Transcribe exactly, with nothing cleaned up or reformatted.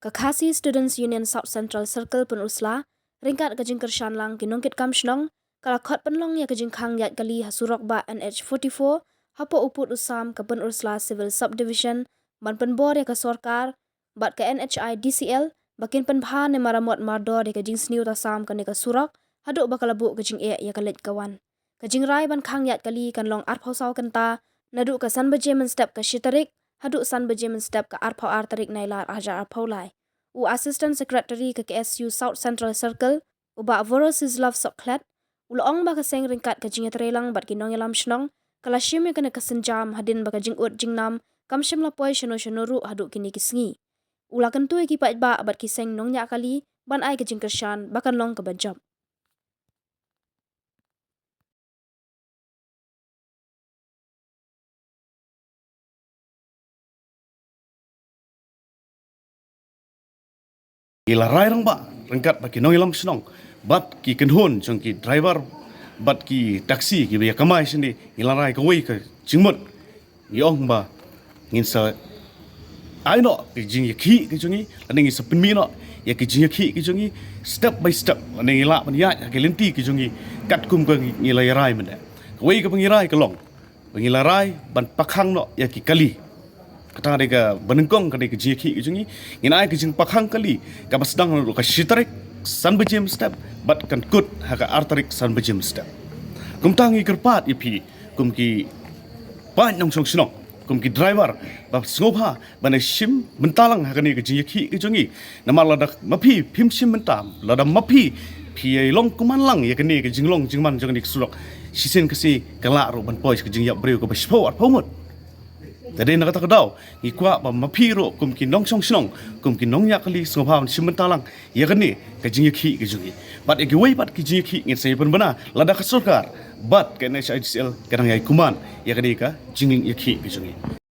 Ka Khasi Students Union South Central Circle Pynursla, ryngkat ka jingkyrshan lang ki nongkitkam shnong, ka la khot pynlong ïa ka jingkhang ïaid kali ha surok bah N H forty-four, hapoh u pud u sam ka Pynursla Civil Subdivision, ban pynbor ïa ka sorkar bad ka N H I D C L ba kin pynbha ne maramot mardor ïa ka jingsniew tasam kane ka surok, haduh ba ka la buh ka jingeh ïa ka leit ka wan. Ka jingrai ban khang ïaid kali kan long arphew saw kynta, naduh ka san baje mynstep ka shi tarik haduh san baje mynstep ka arphew ar tarik Naiïlar arhajar arphew lai. U Assistant Secretary ka K S U South Central Circle, u Bah Vorosislav Sokhlet, u la ong ba ka seng ryngkat ka jingïatreilang bad ki nongïalam shnong, ka la shim ïa kane ka sienjam hadien ba ka jingud jingnam kam shym la poi shano shano ruh haduh kine ki sngi. U la kyntu ïa ki paidbah bad ki seng nongñiah kali ban ai ka jingkyrshan ba kan long kaba jop. Ngi la rai rangbah ryngkat bad ki nongïalam shnong bad ki kynhun jong ki driver bad ki taxi kiba ïa kamai shane, ngi la rai kawei ka jingmut. Ngi ong ba ngin sa ai noh ka jingïakhih ka jong ngi, lane ngin sa pynmih noh ïa ka jingïakhih ka jong ngi step by step, lane ngi lah ban ïaid ha ka lynti ka jong ngi katkum ka ngi la ïarai mynne. Kawei kaba ngi rai ka long ba ngi la rai ban pakhang noh ïa ki kali. Kata ka dei kaba nyngkong, ka dei ka jingïakhih ka jong ngi. Ngin ai ka jingpakhang kali kaba sdang naduh ka shi tarik san baje mynstep bad kan kut ha ka ar tarik san baje mynstep. Kumta ngi kyrpad ïa phi kum ki paid nongshong shnong, kum ki driver, ba sngewbha ban ïa shim bynta lang ha kane ka jingïakhih ka jong ngi. Namar lada ma phi phim shim bynta, lada ma phi phi ïa long kuman lang ïa kane ka jinglong jingman jong kane ka surok, shisien ka sngi ka lah ruh ban poi ka jingïap briew kaba shiphew arphew ngut. Te dei na kata ka daw ngi kwah ba ma phi ruh kum ki nongshong shnong, kum ki nongñiah kali, sngewbha ban shim bynta lang ïa kane ka jingïakhih ka jong ngi. Bad ïa kiwei pat ki jingïakhih ngin sa ïa pynbna lada ka sorkar bad ka N H I D C L ka dang ïai kuman ïa kane ka jingïakhih ka jong ngi.